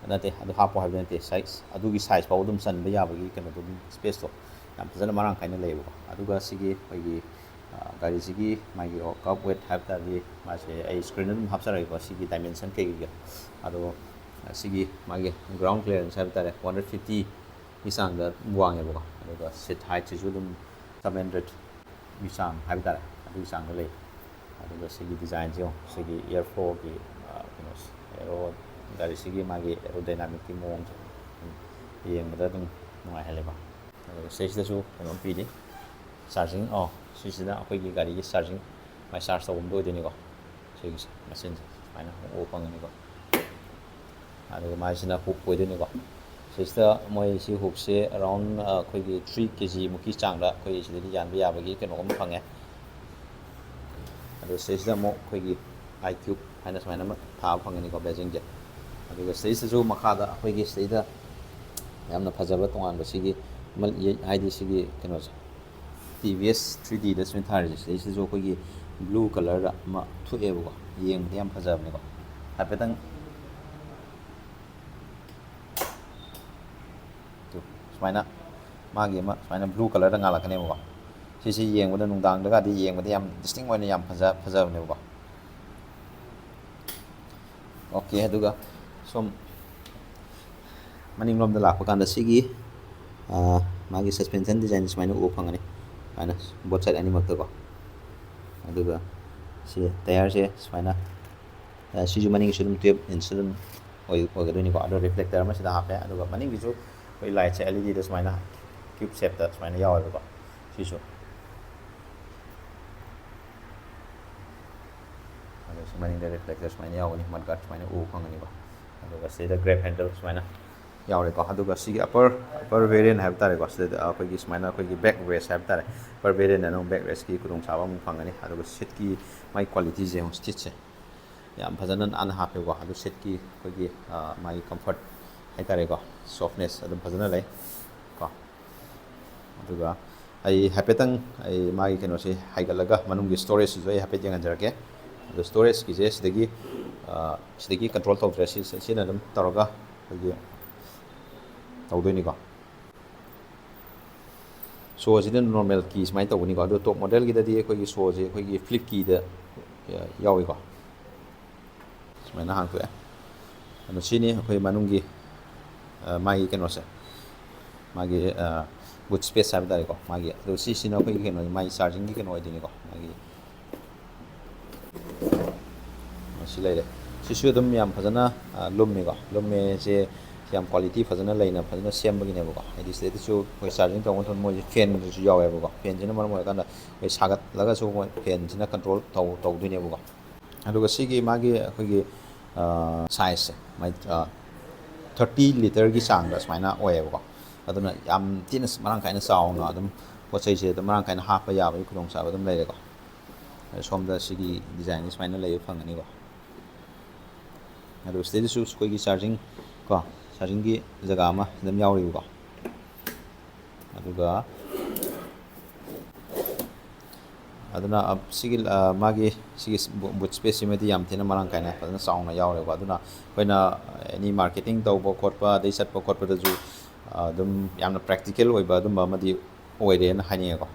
ꯅꯠꯇꯦ, ꯑꯗꯨ ꯍꯥꯞꯄꯣ ꯍꯥꯏꯕ ꯅꯠꯇꯦ, ꯁꯥꯏꯖ ꯑꯗꯨꯒꯤ ꯁꯥꯏꯖ ꯐꯥꯎ ꯑꯗꯨꯝ ꯆꯟꯕ ꯌꯥꯕꯒꯤ ꯀꯩꯅꯣꯗꯣ, ꯑꯗꯨꯝ ꯁ꯭ꯄꯦꯁꯇꯣ ꯌꯥꯝ ꯐꯖꯅ ꯃꯔꯥꯡ ꯀꯥꯏꯅ ꯂꯩꯌꯦꯕꯀꯣ꯫ ꯑꯗꯨꯒ ꯁꯤꯒꯤ ꯑꯩꯈꯣꯏꯒꯤ, ꯑ, ꯒꯥꯔꯤꯁꯤꯒꯤ ꯃꯥꯒꯤ ꯀꯞ ꯋꯦꯠ ꯍꯥꯏꯕ ꯇꯥꯔꯗꯤ, ꯃꯥꯁꯦ ꯑꯩ ꯁ꯭ꯀ꯭ꯔꯤꯟꯗ ꯑꯗꯨꯝ ꯍꯥꯞꯆꯔꯒꯦꯀꯣ, ꯁꯤꯒꯤ ꯗꯥꯏꯃꯦꯟꯁꯟ ꯀꯩꯀꯩꯒ꯫ ꯑꯗꯣ ꯁꯤꯒꯤ ꯃꯥꯒꯤ ꯒ꯭ꯔꯥꯎꯟ ꯀ꯭ꯂꯤꯌꯥꯔꯦꯟꯁ ꯍꯥꯏꯕ ꯇꯥꯔꯦ, ꯋꯥꯟ ꯍꯟꯗ꯭ꯔꯦꯠ ꯐꯤꯐꯇꯤꯒꯤ ꯆꯥꯡꯗ ꯑꯗꯨꯝ ꯋꯥꯡꯉꯦꯕꯀꯣ꯫ ꯑꯗꯨꯒ ꯁꯤꯠ ꯍꯥꯏꯠꯁꯤꯁꯨ ꯑꯗꯨꯝ ꯁꯕꯦꯟ ꯍꯟꯗ꯭ꯔꯦꯠ ꯒꯤ ꯆꯥꯡ ꯍꯥꯏꯕ ꯇꯥꯔꯦ, ꯑꯗꯨꯒꯤ ꯆꯥꯡꯗ ꯂꯩ꯫ ꯑꯗꯨꯒ ꯁꯤꯒꯤ ꯗꯤꯖꯥꯏꯟꯁꯦ ꯌꯦꯡꯉꯣ, ꯁꯤꯒꯤ ꯏꯌꯥꯔ ꯐ꯭ꯂꯣꯒꯤ ꯑꯦꯔꯣ ꯒꯥꯔꯤꯁꯤꯒꯤ ꯃꯥꯒꯤ ꯑꯦꯔꯣꯗꯥꯏꯅꯥꯃꯤꯛꯀꯤ ꯃꯑꯣꯡꯁꯦ ꯌꯦꯡꯕꯗ ꯑꯗꯨꯝ ꯅꯨꯡꯉꯥꯏꯍꯜꯂꯦꯀꯣ꯫ ꯑꯗꯨꯒ ꯁꯤꯗꯩꯁꯤꯗꯁꯨ ꯀꯩꯅꯣꯝ ꯄꯤꯔꯤ, ꯆꯥꯔꯖꯤꯡ, ꯑꯣ, ꯁꯤꯁꯤꯅ ꯑꯩꯈꯣꯏꯒꯤ ꯒꯥꯔꯤꯒꯤ ꯆꯥꯔꯖꯤꯡ, ꯃꯥꯏ ꯆꯥꯔꯖ ꯇꯧꯐꯝꯗꯣ ꯑꯣꯏꯗꯣꯏꯅꯤꯀꯣ꯫ ꯁꯤꯒꯤꯁꯦ ꯃꯆꯤꯟꯁꯦ ꯁꯨꯃꯥꯏꯅ ꯎꯕ ꯐꯪꯒꯅꯤꯀꯣ꯫ ꯑꯗꯨꯒ ꯃꯥꯏꯁꯤꯅ ꯍꯨꯛ ꯑꯣꯏꯗꯣꯏꯅꯤꯀꯣ꯫ ꯁꯤꯁꯤꯗ ꯃꯣꯏ ꯁꯤ ꯍꯨꯛꯁꯦ ꯑꯦꯔꯥꯎꯟ ꯑꯩꯈꯣꯏꯒꯤ ꯊ꯭ꯔꯤ ꯀꯦ ꯖꯤꯃꯨꯛꯀꯤ ꯆꯥꯡꯗ ꯑꯩꯈꯣꯏ ꯁꯤꯗꯗꯤ ꯌꯥꯟꯕ ꯌꯥꯕꯒꯤ ꯀꯩꯅꯣ ꯑꯃ ꯐꯪꯉꯦ꯫ ꯑꯗꯣ ꯁꯤꯗꯩꯁꯤꯗ ꯑꯃꯨꯛ ꯑꯩꯈꯣꯏꯒꯤ ꯑꯥꯏ ꯀ꯭ꯌꯨꯕ ꯍꯥꯏꯅ ꯁꯨꯃꯥꯏꯅ ꯑꯃ ꯊꯥꯕ ꯐꯪꯒꯅꯤꯀꯣ, ꯕꯦꯖꯤꯡꯁꯦ꯫ ꯑꯗꯨꯒ ꯁꯤꯗꯩꯁꯤꯗꯁꯨ ꯃꯈꯥꯗ ꯑꯩꯈꯣꯏꯒꯤ ꯁꯤꯗꯩꯗ ꯌꯥꯝꯅ ꯐꯖꯕ ꯇꯣꯉꯥꯟꯕ ꯁꯤꯒꯤ ꯃꯜ-, ꯍꯥꯏꯗꯤ ꯁꯤꯒꯤ ꯀꯩꯅꯣꯁꯦ, ꯇꯤ ꯚꯤ ꯑꯦꯁ ꯊ꯭ꯔꯤ ꯗꯤꯗ ꯁꯨꯃꯥꯏꯅ ꯊꯥꯔꯤꯁꯦ, ꯁꯤꯗꯩꯁꯤꯗꯁꯨ ꯑꯩꯈꯣꯏꯒꯤ ꯕ꯭ꯂꯨ ꯀꯂꯔꯗ ꯑꯃ ꯊꯣꯛꯑꯦꯕꯀꯣ꯫ ꯌꯦꯡꯕꯗ ꯌꯥꯝ ꯐꯖꯕꯅꯦꯀꯣ꯫ ꯍꯥꯏꯐꯦꯠꯇꯪ ꯇꯨ, ꯁꯨꯃꯥꯏꯅ ꯃꯥꯒꯤ ꯑꯃ ꯁꯨꯃꯥꯏꯅ ꯕ꯭ꯂꯨ ꯀꯂꯔꯗ ꯉꯥꯜꯂꯛꯀꯅꯦꯕꯀꯣ꯫ ꯁꯤꯁꯤ ꯌꯦꯡꯕꯗ, ꯅꯨꯡꯗꯥꯡꯗꯒꯗꯤ ꯌꯦꯡꯕꯗ ꯌꯥꯝ ꯗꯤꯁꯇꯤꯡ ꯑꯣꯏꯅ ꯌꯥꯝ ꯐꯖ-, ꯐꯖꯕꯅꯦꯕꯀꯣ꯫ ꯑꯣꯀꯦ, ꯑꯗꯨꯒ ꯁꯣꯝ ꯃꯅꯤꯡꯂꯣꯝꯗ ꯂꯥꯛꯄ ꯀꯥꯟꯗ ꯁꯤꯒꯤ, ꯑꯥ, ꯃꯥꯒꯤ ꯁꯁꯄꯦꯟꯁꯟ ꯗꯤꯖꯥꯏꯟ ꯁꯨꯃꯥꯏꯅ ꯎꯕ ꯐꯪꯒꯅꯤ, ꯁꯨꯃꯥꯏꯅ ꯕꯣꯠ ꯁꯥꯏꯠ ꯑꯅꯤꯃꯛꯇꯀꯣ꯫ ꯑꯗꯨꯒ ꯁꯤ ꯇꯌꯥꯔꯁꯦ ꯁꯨꯃꯥꯏꯅ, ꯑꯥ, ꯁꯤꯁꯨ ꯃꯅꯤꯡꯁꯨ ꯑꯗꯨꯝ ꯇꯨꯌꯦꯜꯞ ꯏꯟꯁ ꯑꯗꯨꯝ ꯑꯣꯏ-, ꯑꯣꯏꯒꯗꯣꯏꯅꯤꯀꯣ꯫ ꯑꯗꯣ ꯔꯤꯐ꯭ꯂꯦꯛꯇꯔ ꯑꯃ ꯁꯤꯗ ꯍꯥꯞꯄꯦ, ꯑꯗꯨꯒ ꯃꯅꯤꯡꯒꯤꯁꯨ ꯑꯩꯈꯣꯏ ꯂꯥꯏꯠꯁꯦ ꯑꯦꯜ ꯏ ꯗꯤꯗ ꯁꯨꯃꯥꯏꯅ ꯀ꯭ꯌꯨꯕ ꯁꯦꯞꯇ ꯁꯨꯃꯥꯏꯅ ꯌꯥꯎꯋꯦꯕꯀꯣ꯫ ꯁꯤꯁꯨ ꯑꯗꯣ ꯁꯤ ꯃꯅꯤꯡꯗ ꯔꯤꯐ꯭ꯂꯦꯛꯇꯔ ꯁꯨꯃꯥꯏꯅ ꯌꯥꯎꯒꯅꯤ, ꯃꯗ ꯒꯥꯔꯗ ꯁꯨꯃꯥꯏꯅ ꯎꯕ ꯐꯪꯒꯅꯤꯀꯣ꯫ ꯑꯗꯨꯒ ꯁꯤꯗ ꯒ꯭ꯔꯦꯞ ꯍꯦꯟꯗꯜ ꯁꯨꯃꯥꯏꯅ ꯌꯥꯎꯔꯦꯀꯣ꯫ ꯑꯗꯨꯒ ꯁꯤꯒꯤ ꯑꯄꯔ, ꯑꯄꯔ ꯚꯦꯔꯤꯌꯟ ꯍꯥꯏꯕ ꯇꯥꯔꯦꯀꯣ, ꯁꯤꯗ ꯑꯩꯈꯣꯏꯒꯤ ꯁꯨꯃꯥꯏꯅ ꯑꯩꯈꯣꯏꯒꯤ ꯕꯦꯛ ꯔꯦꯁ ꯍꯥꯏꯕ ꯇꯥꯔꯦ, ꯑꯄꯔ ꯚꯦꯔꯤꯌꯟ ꯑꯅ ꯕꯦꯛ ꯔꯦꯁꯀꯤ ꯈꯨꯗꯣꯡꯆꯥꯕ ꯑꯃꯨꯛ ꯐꯪꯒꯅꯤ꯫ ꯑꯗꯨꯒ ꯁꯤꯠꯀꯤ ꯃꯥꯒꯤ ꯀ꯭ꯋꯥꯂꯤꯇꯤꯁꯦ ꯑꯃꯨꯛ, ꯁꯤꯠꯁꯦ ꯌꯥꯝ ꯐꯖꯅ ꯅꯥꯟꯅ ꯍꯥꯞꯄꯦꯀꯣ꯫ ꯑꯗꯨ ꯁꯤꯠꯀꯤ ꯑꯩꯈꯣꯏꯒꯤ, ꯑ, ꯃꯥꯒꯤ ꯀꯝꯐꯔꯠ ꯍꯥꯏꯇꯥꯔꯦꯀꯣ, ꯁꯣꯐꯅꯦꯁ ꯑꯗꯨꯝ ꯐꯖꯅ ꯂꯩ ꯀꯣ꯫ ꯑꯗꯨꯒ ꯑꯩ ꯍꯥꯏꯐꯦꯠꯇꯪ ꯑꯩ ꯃꯥꯒꯤ ꯀꯩꯅꯣꯁꯦ ꯍꯥꯏꯒꯠꯂꯒ ꯃꯅꯨꯡꯒꯤ ꯁ꯭ꯇꯣꯔꯦꯖꯁꯤꯁꯨ ꯑꯩ ꯍꯥꯏꯐꯦꯠ ꯌꯦꯡꯍꯟꯖꯔꯛꯀꯦ꯫ ꯑꯗꯣ ꯁ꯭ꯇꯣꯔꯦꯖꯀꯤꯁꯦ ꯁꯤꯗꯒꯤ, ꯑ, ꯁꯤꯗꯒꯤ ꯀꯟꯇ꯭ꯔꯣꯜ ꯇꯧꯗ꯭ꯔꯦ, ꯁꯤ, ꯁꯤꯅ ꯑꯗꯨꯝ ꯇꯧꯔꯒ ꯑꯩꯈꯣꯏꯒꯤ ꯇꯧꯗꯣꯏꯅꯤꯀꯣ꯫ ꯁꯣꯁꯤꯅ ꯅꯣꯔꯃꯦꯜ ꯀꯤ ꯁꯨꯃꯥꯏꯅ ꯇꯧꯒꯅꯤꯀꯣ꯫ ꯑꯗꯣ ꯇꯣꯞ ꯃꯣꯗꯦꯜꯒꯤꯗꯗꯤ ꯑꯩꯈꯣꯏꯒꯤ ꯁꯣꯁꯦ ꯑꯩꯈꯣꯏꯒꯤ ꯐ꯭ꯂꯤꯞ ꯀꯤꯗ ꯌꯥꯎꯏꯀꯣ꯫ ꯁꯨꯃꯥꯏꯅ ꯍꯥꯡꯇꯣꯛꯑꯦ꯫ ꯑꯗꯣ ꯁꯤꯅꯤ ꯑꯩꯈꯣꯏ ꯃꯅꯨꯡꯒꯤ, ꯑ, ꯃꯥꯒꯤ ꯀꯩꯅꯣꯁꯦ, ꯃꯥꯒꯤ, ꯑ, ꯕꯨꯠ ꯁ꯭ꯄꯦꯁ ꯍꯥꯏꯕ ꯇꯥꯔꯦꯀꯣ꯫ ꯃꯥꯒꯤ, ꯑꯗꯣ ꯁꯤꯁꯤꯅ ꯑꯩꯈꯣꯏꯒꯤ ꯀꯩꯅꯣ, ꯃꯥꯒꯤ ꯆꯥꯔꯖꯤꯡꯒꯤ ꯀꯩꯅꯣ ꯑꯣꯏꯗꯣꯏꯅꯤꯀꯣ꯫ ꯃꯥꯒꯤ ꯁꯤ ꯂꯩꯔꯦ꯫ ꯁꯤꯁꯨ ꯑꯗꯨꯝ ꯌꯥꯝ ꯐꯖꯅ ꯂꯨꯝꯃꯤꯀꯣ꯫ ꯂꯨꯝꯃꯦꯁꯦ ꯌꯥꯝ quality ꯐꯖꯅ ꯂꯩꯅ ꯐꯖꯅ ꯁꯦꯝꯕꯒꯤꯅꯦꯕꯀꯣ꯫ ꯍꯥꯏꯗꯤ ꯁꯤꯗꯩꯗꯁꯨ ꯑꯩꯈꯣꯏ ꯆꯥꯔꯖꯤꯡ ꯇꯧꯕ ꯃꯇꯝꯗ ꯃꯣꯏꯁꯦ ꯐꯦꯟꯁꯨ ꯌꯥꯎꯋꯦꯕꯀꯣ꯫ ꯐꯦꯟꯁꯤꯅ ꯃꯔꯝ ꯑꯣꯏꯔꯀꯥꯟꯗ ꯑꯩꯈꯣꯏ ꯁꯥꯒꯠꯂꯒꯁꯨ ꯃꯣꯏ ꯐꯦꯟꯁꯤꯅ ꯀꯟꯇ꯭ꯔꯣꯜ ꯇꯧ ꯇꯧꯗꯣꯏꯅꯦꯕꯀꯣ꯫ ꯑꯗꯨꯒ ꯁꯤꯒꯤ ꯃꯥꯒꯤ ꯑꯩꯈꯣꯏꯒꯤ ꯁꯥꯏꯖꯁꯦ ꯃꯥꯏ ꯊꯥꯔꯇꯤ ꯂꯤꯇꯔꯒꯤ ꯆꯥꯡꯗ ꯁꯨꯃꯥꯏꯅ ꯑꯣꯏꯌꯦꯕꯀꯣ꯫ ꯑꯗꯨꯅ ꯌꯥꯝ ꯊꯤꯅ ꯃꯔꯥꯡ ꯀꯥꯏꯅ ꯆꯥꯎꯅ ꯑꯗꯨꯝ ꯄꯣꯠ ꯆꯩꯁꯦ ꯑꯗꯨꯝ ꯃꯔꯥꯡ ꯀꯥꯏꯅ ꯍꯥꯞꯄ ꯌꯥꯕꯒꯤ ꯈꯨꯗꯣꯡꯆꯥꯕ ꯑꯗꯨꯝ ꯂꯩꯔꯦꯀꯣ꯫ ꯁꯣꯝꯗ ꯁꯤꯒꯤ ꯗꯤꯖꯥꯏꯟꯁꯦ ꯁꯨꯃꯥꯏꯅ ꯂꯩꯕ ꯐꯪꯒꯅꯤꯀꯣ꯫ ꯑꯗꯨꯒ ꯁꯤꯗꯩꯗꯁꯨ ꯑꯩꯈꯣꯏꯒꯤ ꯆꯥꯔꯖꯤꯡ ꯀꯣ, ꯆꯥꯔꯖꯤꯡꯒꯤ ꯖꯒꯥ ꯑꯃ ꯑꯗꯨꯝ ꯌꯥꯎꯔꯤꯕꯀꯣ꯫ ꯑꯗꯨꯒ ꯑꯗꯨꯅ ꯁꯤꯒꯤ ꯃꯥꯒꯤ ꯁꯤꯒꯤ ꯕꯨꯠ ꯁ꯭ꯄꯦꯁꯁꯤꯃꯗꯤ ꯌꯥꯝ ꯊꯤꯅ ꯃꯔꯥꯡ ꯀꯥꯏꯅ ꯐꯖꯅ ꯆꯥꯎꯅ ꯌꯥꯎꯔꯦꯀꯣ꯫ ꯑꯗꯨꯅ ꯑꯩꯈꯣꯏꯅ ꯑꯦꯅꯤ ꯃꯥꯔꯀꯦꯇꯤꯡ ꯇꯧꯕ ꯈꯣꯠꯄ ꯑꯗꯩ ꯆꯠꯄ ꯈꯣꯠꯄꯗꯁꯨ ꯑꯗꯨꯝ ꯌꯥꯝꯅ ꯄ꯭ꯔꯦꯛꯇꯤꯀꯦꯜ ꯑꯣꯏꯕ ꯑꯗꯨꯝꯕ ꯑꯃꯗꯤ ꯑꯣꯏꯔꯦꯅ ꯍꯥꯏꯅꯤꯡꯉꯦꯀꯣ꯫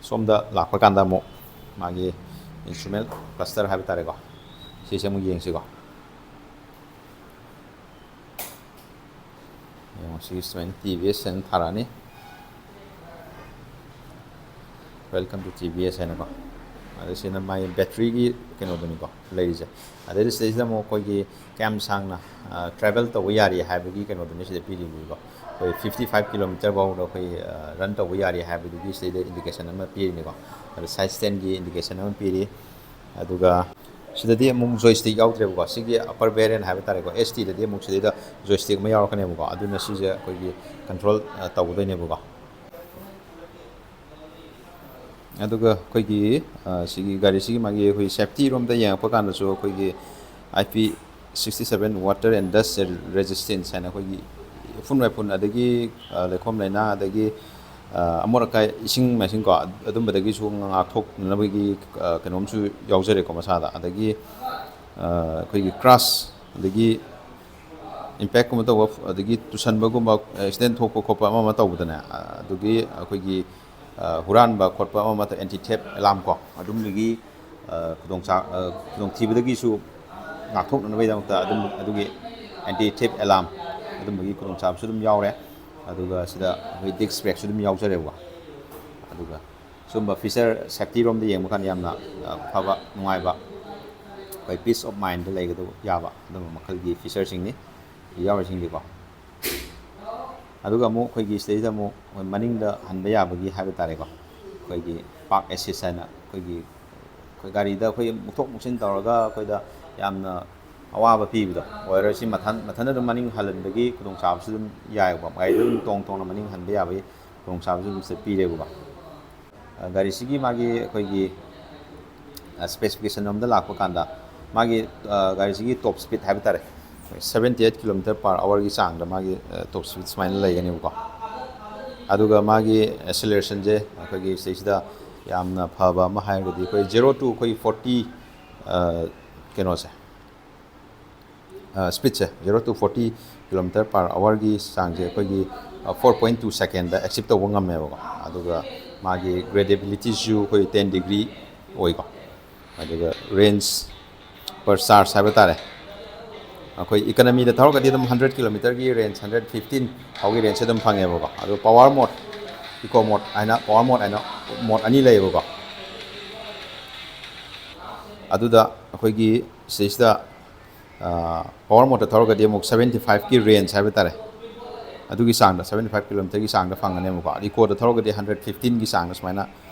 ꯁꯣꯝꯗ ꯂꯥꯛꯄ ꯀꯥꯟꯗ ꯑꯃꯨꯛ ꯃꯥꯒꯤ ꯏꯟꯁꯇ꯭ꯔꯨꯃꯦꯟ ꯀ꯭ꯂꯁꯇꯔ ꯍꯥꯏꯕ ꯇꯥꯔꯦꯀꯣ, ꯁꯤꯁꯦ ꯑꯃꯨꯛ ꯌꯦꯡꯁꯤꯀꯣ꯫ ꯌꯦꯡꯉꯣ, ꯁꯤꯒꯤ ꯁꯨꯃꯥꯏꯅ ꯇꯤ ꯚꯤ ꯑꯦꯁ ꯍꯥꯏꯅ ꯊꯥꯔꯛꯑꯅꯤ꯫ Welcome to T V S ꯍꯥꯏꯅꯀꯣ꯫ ꯑꯗ ꯁꯤꯅ ꯃꯥꯒꯤ ꯕꯦꯇ꯭ꯔꯤꯒꯤ ꯀꯩꯅꯣꯗꯨꯅꯤꯀꯣ ꯂꯩꯔꯤꯁꯦ꯫ ꯑꯗꯩꯗꯤ ꯁꯤꯗꯩꯁꯤꯗ ꯑꯃꯨꯛ ꯑꯩꯈꯣꯏꯒꯤ ꯀꯌꯥꯝ ꯁꯥꯡꯅ ꯇ꯭ꯔꯥꯚꯦꯜ ꯇꯧꯕ ꯌꯥꯔꯤ ꯍꯥꯏꯕꯒꯤ ꯀꯩꯅꯣꯗꯨꯅꯤ ꯁꯤꯗ ꯄꯤꯔꯤꯕꯀꯣ꯫ ꯑꯩꯈꯣꯏ fifty five kilometer ꯐꯥꯎꯗ ꯑꯩꯈꯣꯏ ꯔꯟ ꯇꯧꯕ ꯌꯥꯔꯤ ꯍꯥꯏꯕꯗꯨꯒꯤ ꯁꯤꯗꯩꯗ ꯏꯟꯗꯤꯀꯦꯁꯟ ꯑꯃ ꯄꯤꯔꯤꯅꯤꯀꯣ꯫ ꯑꯗ ꯁꯥꯏꯠ ꯁ꯭ꯇꯦꯟꯒꯤ ꯏꯟꯗꯤꯀꯦꯁꯟ ꯑꯃ ꯄꯤꯔꯤ꯫ ꯑꯗꯨꯒ ꯁꯤꯗꯗꯤ ꯑꯃꯨꯛ ꯖꯣꯏꯁꯇꯤꯛ ꯌꯥꯎꯗ꯭ꯔꯦꯕꯀꯣ꯫ ꯁꯤꯒꯤ ꯑꯞꯄꯔ ꯚꯦꯔꯤꯌꯟ ꯍꯥꯏꯕ ꯇꯥꯔꯦꯀꯣ, ꯑꯦꯁ ꯇꯤꯗꯗꯤ ꯑꯃꯨꯛ ꯁꯤꯗꯩꯗ ꯖꯣꯏꯁꯇꯤꯛ ꯑꯃ ꯌꯥꯎꯔꯛꯀꯅꯦꯕꯀꯣ꯫ ꯑꯗꯨꯅ ꯁꯤꯁꯦ ꯑꯩꯈꯣꯏꯒꯤ ꯀꯟꯇ꯭ꯔꯣꯜ ꯇꯧꯒꯗꯣꯏꯅꯦꯕꯀꯣ꯫ ꯑꯗꯨꯒ ꯑꯩꯈꯣꯏꯒꯤ ꯁꯤꯒꯤ ꯒꯥꯔꯤꯁꯤꯒꯤ ꯃꯥꯒꯤ ꯑꯩꯈꯣꯏ ꯁꯦꯐꯇꯤ ꯔꯣꯝꯗ ꯌꯦꯡꯉꯛꯄ ꯀꯥꯟꯗꯁꯨ ꯑꯩꯈꯣꯏꯒꯤ I P sixty seven water and dust resistance ꯍꯥꯏꯅ ꯑꯩꯈꯣꯏꯒꯤ ꯎꯐꯨꯟ ꯋꯥꯏꯐꯨꯟ ꯑꯗꯒꯤ ꯂꯩꯈꯣꯝ ꯂꯩꯅꯥꯡ ꯑꯗꯒꯤ ꯑꯃꯣꯠ ꯑꯀꯥꯏ ꯏꯁꯤꯡ ꯃꯥꯏꯁꯤꯡꯀꯣ, ꯑꯗꯨꯝꯕꯗꯒꯤꯁꯨ ꯉꯥꯛꯊꯣꯛꯅꯅꯕꯒꯤ ꯀꯩꯅꯣꯝꯁꯨ ꯌꯥꯎꯖꯔꯦꯀꯣ ꯃꯁꯥꯗ꯫ ꯑꯗꯒꯤ ꯑꯩꯈꯣꯏꯒꯤ ꯀ꯭ꯔꯥꯁ ꯑꯗꯒꯤ ꯏꯝꯄꯦꯛꯀꯨꯝꯕ ꯇꯧꯕ ꯑꯗꯒꯤ ꯇꯨꯁꯟꯕꯒꯨꯝꯕ ꯑꯦꯛꯁꯤꯗꯦꯟ ꯊꯣꯛꯄ ꯈꯣꯠꯄ ꯑꯃ ꯑꯃ ꯇꯧꯕꯗꯅꯦ, ꯑꯗꯨꯒꯤ ꯑꯩꯈꯣꯏꯒꯤ ꯍꯨꯔꯥꯟꯕ ꯈꯣꯠꯄ ꯑꯃ ꯑꯃ, ꯑꯦꯟꯇꯤ ꯊꯦꯞ ꯑꯦꯂꯥꯝ ꯀꯣ, ꯑꯗꯨꯝꯕꯒꯤ ꯈꯨꯗꯣꯡꯆꯥ ꯈꯨꯗꯣꯡꯊꯤꯕꯗꯒꯤꯁꯨ ꯉꯥꯛꯊꯣꯛꯅꯅꯕꯒꯤꯗꯃꯛꯇ ꯑꯗꯨꯝ ꯑꯗꯨꯒꯤ ꯑꯦꯟꯇꯤ ꯊꯦꯞ ꯑꯦꯂꯥꯝ ꯑꯗꯨꯝꯕꯒꯤ ꯈꯨꯗꯣꯡꯆꯥꯕꯁꯨ ꯑꯗꯨꯝ ꯌꯥꯎꯔꯦ꯫ ꯑꯗꯨꯒ ꯁꯤꯗ ꯑꯩꯈꯣꯏ ꯗꯤꯁꯛ ꯕ꯭ꯔꯦꯛꯁꯨ ꯑꯗꯨꯝ ꯌꯥꯎꯖꯔꯦꯕꯀꯣ꯫ ꯑꯗꯨꯒ ꯁꯨꯝꯕ ꯐꯤꯆꯔ ꯁꯦꯐꯇꯤꯔꯣꯝꯗ ꯌꯦꯡꯕ ꯀꯥꯟꯗ ꯌꯥꯝꯅ ꯐꯕ ꯅꯨꯡꯉꯥꯏꯕ ꯑꯩꯈꯣꯏ peace of mindꯗ ꯂꯩꯒꯗꯕ ꯌꯥꯕ ꯑꯗꯨꯝꯕ ꯃꯈꯜꯒꯤ featureꯁꯤꯡꯅꯤ ꯌꯥꯎꯔꯤꯁꯤꯡꯁꯦꯀꯣ꯫ ꯑꯗꯨꯒ ꯑꯃꯨꯛ ꯑꯩꯈꯣꯏꯒꯤ ꯁꯤꯗꯩꯗ ꯑꯃꯨꯛ ꯑꯩꯈꯣꯏ ꯃꯅꯤꯡꯗ ꯍꯟꯕ ꯌꯥꯕꯒꯤ ꯍꯥꯏꯕ ꯇꯥꯔꯦꯀꯣ, ꯑꯩꯈꯣꯏꯒꯤ park assist ꯍꯥꯏꯅ ꯑꯩꯈꯣꯏꯒꯤ, ꯑꯩꯈꯣꯏ ꯒꯥꯔꯤꯗ ꯑꯩꯈꯣꯏ ꯃꯨꯛꯊꯣꯛ ꯃꯨꯛꯁꯤꯟ ꯇꯧꯔꯒ ꯑꯩꯈꯣꯏꯗ ꯌꯥꯝꯅ ꯑꯋꯥꯕ ꯄꯤꯕꯗꯣ ꯑꯣꯏꯔꯣꯏ꯫ ꯁꯤ ꯃꯊꯟ ꯃꯊꯟꯗ ꯑꯗꯨꯝ ꯃꯅꯤꯡ ꯍꯜꯍꯟꯕꯒꯤ ꯈꯨꯗꯣꯡꯆꯥꯕꯁꯨ ꯑꯗꯨꯝ ꯌꯥꯏꯑꯕꯀꯣ꯫ ꯒꯥꯔꯤꯗ ꯑꯗꯨꯝ ꯇꯣꯡ ꯇꯣꯡꯅ ꯃꯅꯤꯡ ꯍꯟꯕ ꯌꯥꯕꯒꯤ ꯈꯨꯗꯣꯡꯆꯥꯕꯁꯨ ꯑꯗꯨꯝ ꯁꯤꯗ ꯄꯤꯔꯦꯕꯀꯣ꯫ ꯑ, ꯒꯥꯔꯤꯁꯤꯒꯤ ꯃꯥꯒꯤ ꯑꯩꯈꯣꯏꯒꯤ, ꯑ, specification ꯔꯣꯝꯗ ꯂꯥꯛꯄ ꯀꯥꯟꯗ ꯃꯥꯒꯤ, ꯑ, ꯒꯥꯔꯤꯁꯤꯒꯤ top speed ꯍꯥꯏꯕ ꯇꯥꯔꯦ, seventy eight kilometer per hourꯒꯤ ꯆꯥꯡꯗ ꯃꯥꯒꯤ, ꯑ, top speed ꯁꯨꯃꯥꯏꯅ ꯂꯩꯒꯅꯦꯕꯀꯣ꯫ ꯑꯗꯨꯒ ꯃꯥꯒꯤ accelerationꯁꯦ ꯑꯩꯈꯣꯏꯒꯤ ꯁꯤꯗꯩꯁꯤꯗ ꯌꯥꯝꯅ ꯐꯕ ꯑꯃ ꯍꯥꯏꯔꯒꯗꯤ ꯑꯩꯈꯣꯏ zero to ꯑꯩꯈꯣꯏ forty, ꯑ, ꯀꯩꯅꯣꯁꯦ, speedꯁꯦ zero to forty kilometer per hourꯒꯤ ꯆꯥꯡꯁꯦ ꯑꯩꯈꯣꯏꯒꯤ four point two secondꯗ achieve ꯇꯧꯕ ꯉꯝꯃꯦꯕꯀꯣ꯫ ꯑꯗꯨꯒ ꯃꯥꯒꯤ gradabilityꯁꯨ ꯑꯩꯈꯣꯏ ten degree ꯑꯣꯏꯀꯣ꯫ ꯑꯗꯨꯒ range per charge ꯍꯥꯏꯕ ꯇꯥꯔꯦ, ꯑꯩꯈꯣꯏ economyꯗ ꯊꯧꯔꯒꯗꯤ ꯑꯗꯨꯝ hundred kilometerꯒꯤ range, hundred fifteen ꯐꯥꯎꯒꯤ rangeꯁꯦ ꯑꯗꯨꯝ ꯐꯪꯉꯦꯕꯀꯣ꯫ ꯑꯗꯨ power mode, eco mode ꯍꯥꯏꯅ power mode ꯍꯥꯏꯅ mode ꯑꯅꯤ ꯂꯩꯌꯦꯕꯀꯣ꯫ ꯑꯗꯨꯗ ꯑꯩꯈꯣꯏꯒꯤ ꯁꯤꯗꯩꯁꯤꯗ power modeꯇ ꯊꯧꯔꯒꯗꯤ ꯑꯃꯨꯛ seventy fiveꯀꯤ range ꯍꯥꯏꯕ ꯇꯥꯔꯦ, ꯑꯗꯨꯒꯤ ꯆꯥꯡꯗ seventy five kilometerꯒꯤ ꯆꯥꯡꯗ ꯐꯪꯒꯅꯦꯕꯀꯣ꯫ Ecoꯗ ꯊꯧꯔꯒꯗꯤ hundred fifteenꯒꯤ ꯆꯥꯡꯗ ꯁꯨꯃꯥꯏꯅ,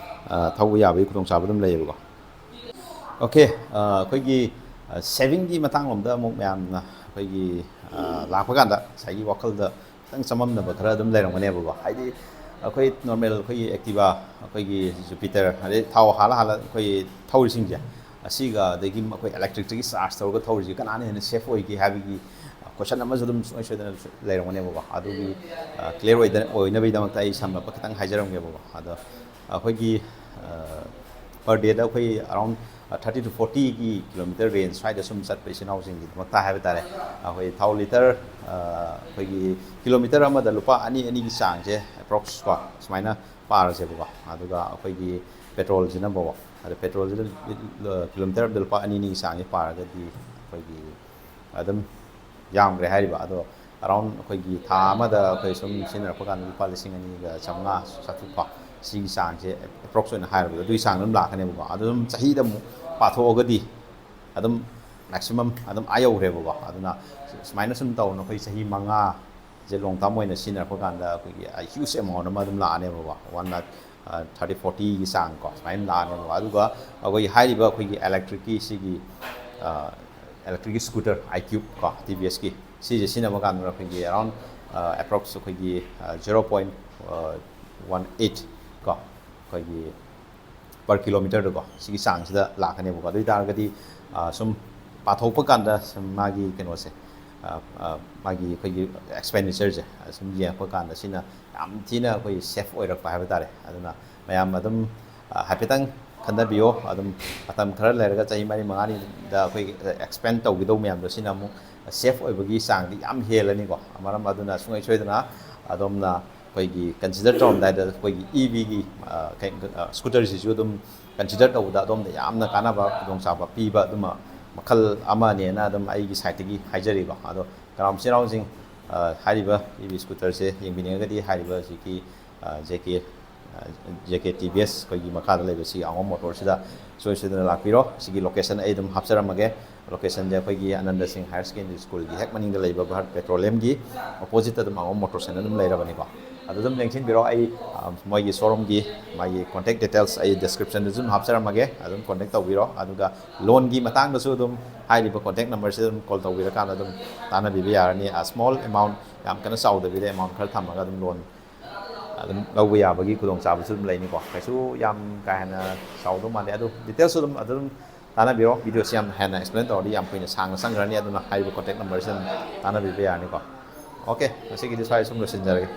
ꯑ, ꯊꯧꯕ ꯌꯥꯕꯒꯤ ꯈꯨꯗꯣꯡꯆꯥꯕ ꯑꯗꯨꯝ ꯂꯩꯌꯦꯕꯀꯣ꯫ Okay, ꯑ, ꯑꯩꯈꯣꯏꯒꯤ, ꯑ, savingꯒꯤ ꯃꯇꯥꯡꯂꯣꯝꯗ ꯑꯃꯨꯛ ꯃꯌꯥꯝꯅ ꯑꯩꯈꯣꯏꯒꯤ, ꯑ, ꯂꯥꯛꯄ ꯀꯥꯟꯗ ꯉꯁꯥꯏꯒꯤ ꯋꯥꯈꯜꯗ ꯈꯤꯇꯪ ꯆꯃꯝꯅꯕ ꯈꯔ ꯑꯗꯨꯝ ꯂꯩꯔꯝꯒꯅꯦꯕꯀꯣ꯫ ꯍꯥꯏꯗꯤ ꯑꯩꯈꯣꯏ normal ꯑꯩꯈꯣꯏꯒꯤ Activa, ꯑꯩꯈꯣꯏꯒꯤ Jupiter, ꯑꯗꯩ ꯊꯥꯎ ꯍꯥꯜꯂ ꯍꯥꯜꯂ ꯑꯩꯈꯣꯏ ꯊꯧꯔꯤꯁꯤꯡꯁꯦ, ꯑꯁꯤꯒ ꯑꯗꯒꯤ ꯑꯩꯈꯣꯏ electricꯇꯒꯤ charge ꯇꯧꯔꯒ ꯊꯧꯔꯤꯁꯦ ꯀꯅꯥꯅ ꯍꯦꯟꯅ safe ꯑꯣꯏꯒꯦ ꯍꯥꯏꯕꯒꯤ question ꯑꯃꯁꯨ ꯑꯗꯨꯝ ꯁꯨꯡꯁꯣꯏ ꯁꯣꯏꯗꯅ ꯂꯩꯔꯝꯒꯅꯦꯕꯀꯣ꯫ ꯑꯗꯨꯒꯤ, ꯑ, clear ꯑꯣꯏꯗ-, ꯑꯣꯏꯅꯕꯒꯤꯗꯃꯛꯇ ꯑꯩ ꯁꯝꯂꯞꯄ ꯈꯤꯇꯪ ꯍꯥꯏꯖꯔꯝꯒꯦꯕꯀꯣ꯫ ꯑꯗꯣ ꯑꯩꯈꯣꯏꯒꯤ, ꯑ, per dayꯗ ꯑꯩꯈꯣꯏ around thirty to fortyꯒꯤ kilometer range ꯁ꯭ꯋꯥꯏꯗ ꯁꯨꯝ ꯆꯠꯄ ꯏꯆꯤꯟ ꯏꯅꯥꯎꯁꯤꯡꯒꯤꯗꯃꯛꯇ ꯍꯥꯏꯕ ꯇꯥꯔꯦ, ꯑꯩꯈꯣꯏ ꯊꯥꯎ litre, ꯑ, ꯑꯩꯈꯣꯏꯒꯤ kilometer ꯑꯃꯗ ꯂꯨꯄꯥ ꯑꯅꯤ, ꯑꯅꯤꯒꯤ ꯆꯥꯡꯁꯦ approx ꯀꯣ, ꯁꯨꯃꯥꯏꯅ ꯄꯥꯔꯁꯦꯕꯀꯣ꯫ ꯑꯗꯨꯒ ꯑꯩꯈꯣꯏꯒꯤ petrolꯁꯤꯅꯕꯀꯣ, ꯑꯗꯣ petrolꯁꯤꯅ kilometer ꯑꯃꯗ ꯂꯨꯄꯥ ꯑꯅꯤ, ꯑꯅꯤꯒꯤ ꯆꯥꯡꯁꯦ ꯄꯥꯔꯒꯗꯤ ꯑꯩꯈꯣꯏꯒꯤ ꯑꯗꯨꯝ ꯌꯥꯝꯈ꯭ꯔꯦ ꯍꯥꯏꯔꯤꯕ꯫ ꯑꯗꯣ around ꯑꯩꯈꯣꯏꯒꯤ ꯊꯥ ꯑꯃꯗ ꯑꯩꯈꯣꯏ ꯁꯨꯝ ꯁꯤꯖꯤꯟꯅꯔꯛꯄ ꯀꯥꯟꯗ ꯂꯨꯄꯥ ꯂꯤꯁꯤꯡ ꯑꯅꯤꯒ ꯆꯥꯝꯃꯉꯥ, ꯆꯥꯇ꯭ꯔꯨꯛ ꯀꯣ, ꯁꯤꯒꯤ ꯆꯥꯡꯁꯦ approx ꯑꯣꯏꯅ ꯍꯥꯏꯔꯕꯗ ꯑꯗꯨꯒꯤ ꯆꯥꯡꯗ ꯑꯗꯨꯝ ꯂꯥꯛꯀꯅꯦꯕꯀꯣ꯫ ꯑꯗꯣ ꯑꯗꯨꯝ ꯆꯍꯤꯗ ꯑꯃꯨꯛ ꯄꯥꯊꯣꯛꯑꯒꯗꯤ ꯑꯗꯨꯝ maximum ꯑꯗꯨꯝ ꯑꯥ ꯌꯧꯈ꯭ꯔꯦꯕꯀꯣ꯫ ꯑꯗꯨꯅ ꯁꯨꯃꯥꯏꯅ ꯁꯨꯝ ꯇꯧꯅ ꯑꯩꯈꯣꯏ ꯆꯍꯤ ꯃꯉꯥꯁꯦ long term ꯑꯣꯏꯅ ꯁꯤꯖꯤꯟꯅꯔꯛꯄ ꯀꯥꯟꯗ ꯑꯩꯈꯣꯏꯒꯤ huge amount ꯑꯃ ꯑꯗꯨꯝ ꯂꯥꯛꯑꯅꯦꯕꯀꯣ꯫ One lakh thirty fortyꯒꯤ ꯆꯥꯡ ꯀꯣ, ꯁꯨꯃꯥꯏꯅ ꯂꯥꯛꯑꯅꯦꯕꯀꯣ꯫ ꯑꯗꯨꯒ ꯑꯩꯈꯣꯏꯒꯤ ꯍꯥꯏꯔꯤꯕ ꯑꯩꯈꯣꯏꯒꯤ electricꯀꯤ ꯁꯤꯒꯤ electricꯀꯤ scooter iQube ꯀꯣ, TVSꯀꯤ ꯁꯤꯁꯦ ꯁꯤꯖꯤꯟꯅꯕ ꯀꯥꯟꯗ ꯑꯩꯈꯣꯏꯒꯤ around approx ꯑꯩꯈꯣꯏꯒꯤ zero point one eight ꯀꯣ, ꯑꯩꯈꯣꯏꯒꯤ per kilometerꯗꯀꯣ, ꯁꯤꯒꯤ ꯆꯥꯡꯁꯤꯗ ꯂꯥꯛꯀꯅꯦꯕꯀꯣ꯫ ꯑꯗꯨ ꯑꯣꯏꯇꯥꯔꯒꯗꯤ ꯁꯨꯝ ꯄꯥꯊꯣꯛꯄ ꯀꯥꯟꯗ ꯁꯨꯝ ꯃꯥꯒꯤ ꯀꯩꯅꯣꯁꯦ, ꯃꯥꯒꯤ ꯑꯩꯈꯣꯏꯒꯤ expenditure ꯁꯦ ꯁꯨꯝ ꯌꯦꯡꯉꯛꯄ ꯀꯥꯟꯗ ꯁꯤꯅ ꯌꯥꯝ ꯊꯤꯅ ꯑꯩꯈꯣꯏ safe ꯑꯣꯏꯔꯛꯄ ꯍꯥꯏꯕ ꯇꯥꯔꯦ꯫ ꯑꯗꯨꯅ ꯃꯌꯥꯝ ꯑꯗꯨꯝ ꯍꯥꯏꯐꯦꯠꯇꯪ ꯈꯟꯊꯕꯤꯌꯣ꯫ ꯑꯗꯨꯝ ꯃꯇꯝ ꯈꯔ ꯂꯩꯔꯒ ꯆꯍꯤ ꯃꯔꯤ ꯃꯉꯥꯅꯤꯗ ꯑꯩꯈꯣꯏ expand ꯇꯧꯒꯗꯧꯕ ꯃꯌꯥꯝꯗꯣ ꯁꯤꯅ ꯑꯃꯨꯛ safe ꯑꯣꯏꯕꯒꯤ ꯆꯥꯡꯗꯤ ꯌꯥꯝ ꯍꯦꯜꯂꯅꯤꯀꯣ꯫ ꯃꯔꯝ ꯑꯗꯨꯅ ꯁꯨꯡꯁꯣꯏ ꯁꯣꯏꯗꯅ ꯑꯗꯣꯝꯅ ꯑꯩꯈꯣꯏꯒꯤ consider ꯇꯧꯔꯝꯗꯥꯏꯗ ꯑꯩꯈꯣꯏꯒꯤ EVꯒꯤ scooterꯁꯤꯁꯨ ꯑꯗꯨꯝ consider ꯇꯧꯕꯗ ꯑꯗꯣꯝꯗ ꯌꯥꯝꯅ ꯀꯥꯟꯅꯕ ꯈꯨꯗꯣꯡꯆꯥꯕ ꯄꯤꯕ ꯑꯗꯨꯃ ꯃꯈꯜ ꯑꯃꯅꯦꯅ ꯑꯗꯨꯝ ꯑꯩꯒꯤ sideꯇꯒꯤ ꯍꯥꯏꯖꯔꯤꯀꯣ꯫ ꯑꯗꯣ ꯀꯅꯥꯒꯨꯝꯕ ꯏꯆꯤꯟ ꯏꯅꯥꯎꯁꯤꯡ ꯍꯥꯏꯔꯤꯕ EV scooterꯁꯦ ꯌꯦꯡꯕꯤꯅꯤꯡꯉꯒꯗꯤ ꯍꯥꯏꯔꯤꯕ ꯍꯧꯖꯤꯛꯀꯤ JK JK TVS ꯑꯩꯈꯣꯏꯒꯤ ꯃꯈꯥꯗ ꯂꯩꯕ ꯁꯤꯒꯤ ꯑꯉꯣꯝ ꯃꯣꯇꯣꯔꯁꯤꯗ ꯁꯨꯡꯁꯣꯏ ꯁꯣꯏꯗꯅ ꯂꯥꯛꯄꯤꯔꯣ꯫ ꯁꯤꯒꯤ locationꯁꯦ ꯑꯩ ꯑꯗꯨꯝ ꯍꯥꯞꯆꯔꯝꯃꯒꯦ꯫ Locationꯁꯦ ꯑꯩꯈꯣꯏꯒꯤ ꯑꯅꯟꯗ ꯁꯤꯡ Higher Secondary Schoolꯒꯤ ꯍꯦꯛ ꯃꯅꯤꯡꯗ ꯂꯩꯕ ꯚꯥꯔꯠ ꯄꯦꯇ꯭ꯔꯣꯂꯤꯌꯝꯒꯤ oppositeꯇ ꯑꯗꯨꯝ ꯑꯉꯣꯝ ꯃꯣꯇꯣꯔꯁ ꯍꯥꯏꯅ ꯑꯗꯨꯝ ꯂꯩꯔꯕꯅꯤꯀꯣ꯫ ꯑꯗꯨ ꯑꯗꯨꯝ ꯂꯦꯡꯁꯤꯟꯕꯤꯔꯣ꯫ ꯑꯩ ꯃꯣꯏꯒꯤ showroomꯒꯤ ꯃꯥꯒꯤ contact details ꯑꯩ descriptionꯗꯁꯨ ꯑꯗꯨꯝ ꯍꯥꯞꯆꯔꯝꯃꯒꯦ꯫ ꯑꯗꯨꯝ contact ꯇꯧꯕꯤꯔꯣ꯫ ꯑꯗꯨꯒ loanꯒꯤ ꯃꯇꯥꯡꯗꯁꯨ ꯑꯗꯨꯝ ꯍꯥꯏꯔꯤꯕ contact numberꯁꯤꯗ ꯑꯗꯨꯝ call ꯇꯧꯕꯤꯔꯀꯥꯟꯗ ꯑꯗꯨꯝ ꯇꯥꯟꯅꯕꯤꯕ ꯌꯥꯔꯅꯤ꯫ Small amount, ꯌꯥꯝ ꯀꯟꯅ ꯆꯥꯎꯗꯕꯤꯗ amount ꯈꯔ ꯊꯝꯃꯒ ꯑꯗꯨꯝ loan ꯑꯗꯨꯝ ꯂꯧꯕ ꯌꯥꯕꯒꯤ ꯈꯨꯗꯣꯡꯆꯥꯕꯁꯨ ꯑꯗꯨꯝ ꯂꯩꯅꯤꯀꯣ꯫ ꯀꯩꯁꯨ ꯌꯥꯝ ꯀꯥ ꯍꯦꯟꯅ ꯆꯥꯎꯗꯧ ꯃꯥꯟꯗꯦ꯫ ꯑꯗꯨ detailsꯁꯨ ꯑꯗꯨꯝ ꯑꯗꯨꯝ ꯇꯥꯟꯅꯕꯤꯔꯣ꯫ Videoꯁꯤ ꯌꯥꯝ ꯍꯦꯟꯅ explain ꯇꯧꯔꯗꯤ ꯌꯥꯝ ꯀꯨꯏꯅ ꯁꯥꯡꯅ ꯆꯪꯈ꯭ꯔꯅꯤ꯫ ꯑꯗꯨꯅ ꯍꯥꯏꯔꯤꯕ contact numberꯁꯤꯗ ꯑꯗꯨꯝ ꯇꯥꯟꯅꯕꯤꯕ ꯌꯥꯔꯅꯤꯀꯣ꯫ Okay, ꯉꯁꯤꯒꯤꯗꯤ ꯁ꯭ꯋꯥꯏꯗ ꯁꯨꯝ ꯂꯣꯏꯁꯤꯟꯖꯔꯒꯦ꯫